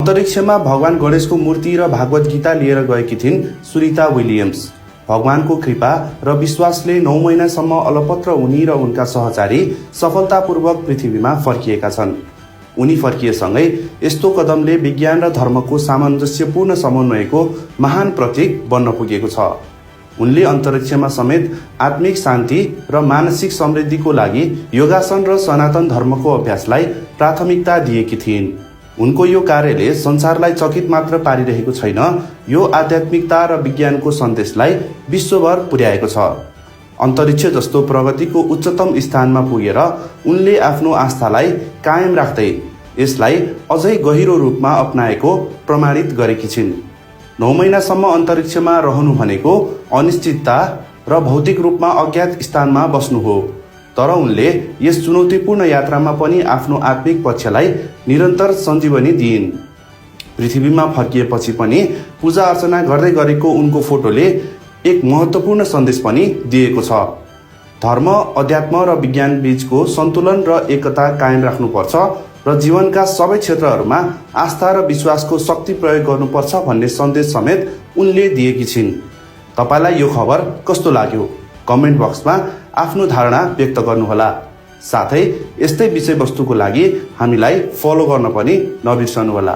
अन्तरिक्षमा भगवान गणेशको मूर्ति र भागवत गीता लिएर गएकी थिइन् सुरिता विलियम्स। भगवानको कृपा र विश्वासले 9 महिनासम्म अलपत्र उनी र उनका सहचारी सफलतापूर्वक पृथ्वीमा फर्किएका छन्। उनी फर्किएसँगै यस्तो कदमले विज्ञान र धर्मको सामञ्जस्यपूर्ण समन्वयको महान प्रतीक बन्न पुगेको छ। उनले अन्तरिक्षमा समेत आत्मिक शान्ति र मानसिक समृद्धिको लागि योगासन र सनातन धर्मको अभ्यासलाई प्राथमिकता दिएकी थिइन्। उनको यो कार्यले संसारलाई चकित मात्र पारिरहेको छैन, यो आध्यात्मिकता र विज्ञानको सन्देशलाई विश्वभर पुर्याएको छ। अन्तरिक्ष जस्तो प्रगतिको उच्चतम स्थानमा पुगेर उनले आफ्नो आस्थालाई कायम राख्दै यसलाई अझै गहिरो रूपमा अपनाएको प्रमाणित गरेकी छिन्। 9 महिनासम्म अन्तरिक्षमा रहनु भनेको अनिश्चितता र भौतिक रूपमा अज्ञात स्थानमा बस्नु हो। तर उनले यस चुनौतीपूर्ण यात्रामा पनि आफ्नो आत्मिक पक्षलाई निरन्तर सञ्जीवनी दिइन्। पृथ्वीमा फर्किएपछि पनि पूजा अर्चना गर्दै गरेको उनको फोटोले एक महत्त्वपूर्ण सन्देश पनि दिएको छ। धर्म, अध्यात्म र विज्ञान बीचको सन्तुलन र एकता कायम राख्नुपर्छ र जीवनका सबै क्षेत्रहरूमा आस्था र विश्वासको शक्ति प्रयोग गर्नुपर्छ भन्ने सन्देश समेत उनले दिएकी छिन्। तपाईलाई यो खबर कस्तो लाग्यो? कमेन्ट बक्समा आफ्नो धारणा व्यक्त गर्नुहोला। साथै यस्तै विषयवस्तुको लागि हामीलाई फलो गर्न पनि नबिर्सनुहोला।